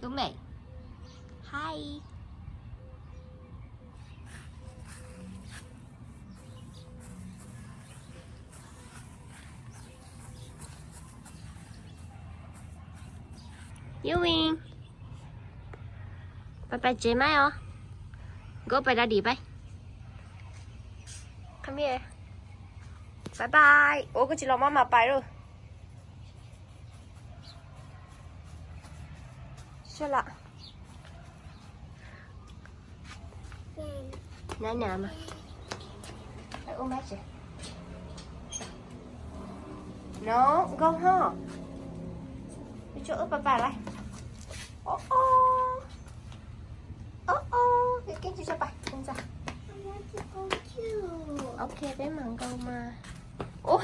Bố mẹ. Hi. Ewin. Pais pais tsev maiv os. Go pais daddy pais. Come here. Bye bye. Ua koj tsis los maj mam pais lauj. Sua lawm. Nab nas mas. Ua mab tsev. No, go home. Ua tsuag wb pais pais lawm. Ob ob. Ob ob, keeb tsis tshua pais. Ok, peb mam nkaus mas. Ub,